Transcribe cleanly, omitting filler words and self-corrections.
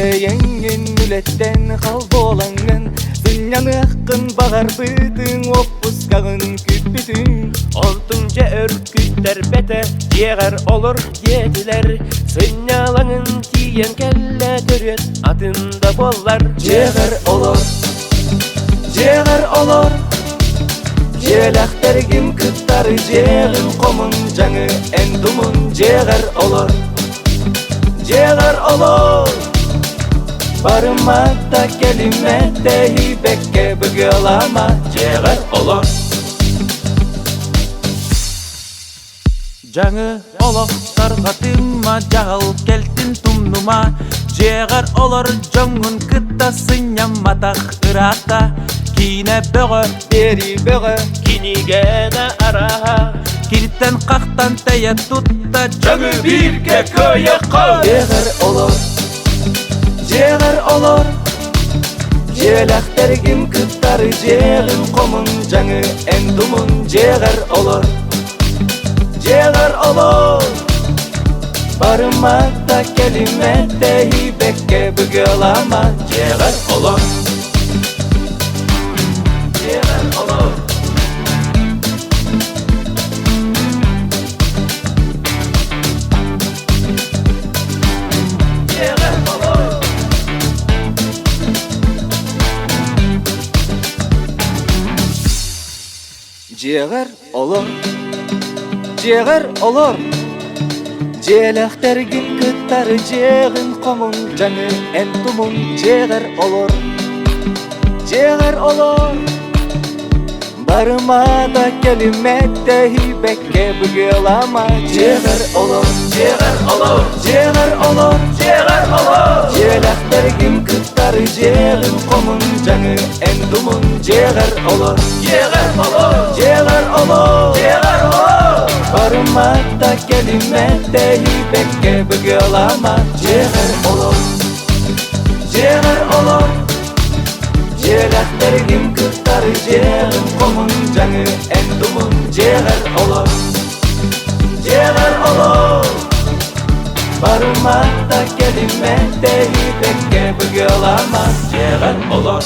Эрэйэҥҥин үлэттэн хал буолаҥҥын, сынньаныаххын баҕарбытыҥ, уоппускаҕын күүппүтүҥ. Онтуҥ дьэ өркүттэрбэтэ, дьиэҕэр олор диэтилэр. Сынньалаҥын тиийэн кэллэ төрүөт атын да буоллар. Дьиэҕэр олор, дьиэҕэр олор, дьиэлэхтэргин кыттары дьиэҕин хомун дьаҥы эн тумун дьиэҕэр олор, дьиэҕэр олор. Барыма да кэлимэ тэһийбэккэ быгыалаама Дьиэҕэр олор. Дьаҥы олох тарҕатыма, дьаһал кэлтин тумнума, дьиэҕэр олор дьоҥҥун кытта сынньамматах ыраата, киинэ бөҕө, Биэрии бөҕө, кинигэни арааһа, киниттэн хахтан тэйэ тутта, дьаҥы бииргэ кыайыахха. Дьиэҕэр олор, дьиэҕэр олор, дьиэлэхтэргин кыттары дьиэҕин хомун дьаҥы эн тумун дьиэҕэр олор. Дьиэҕэр олор, барыма да кэлимэ тэһийбэккэ быгыалаама. Дьиэҕэр олор. Дьиэҕэр олор. Дьиэҕэр олор. Дьиэҕэр олор, дьиэҕэр олор, дьиэлэхтэргин кыттары дьиэҕин хомун дьаҥы эн тумун дьиэҕэр олор, дьиэҕэр олор. Барыма да кэлимэ тэһийбэккэ быгыалаама дьиэҕэр олор, Дьиэҕэр олор. дьиэҕэр олор, Дьиэҕэр олор. дьиэлэхтэргин кыттары дьиэҕин хомун дьаҥы эн тумун дьиэҕэр олор. Дьиэҕэр олор. Дьиэҕэр олор, Дьиэҕэр олор. барыма да кэлимэ тэһийбэккэ быгыалаама. Дьиэҕэр олор, дьиэҕэр олор, дьиэлэхтэргин кыттары дьиэҕин хомун дьаҥы эн тумун дьиэҕэр олор, дьиэҕэр олор. Барыма да кэлимэ тэһийбэккэ быгыалаама. Дьиэҕэр олор.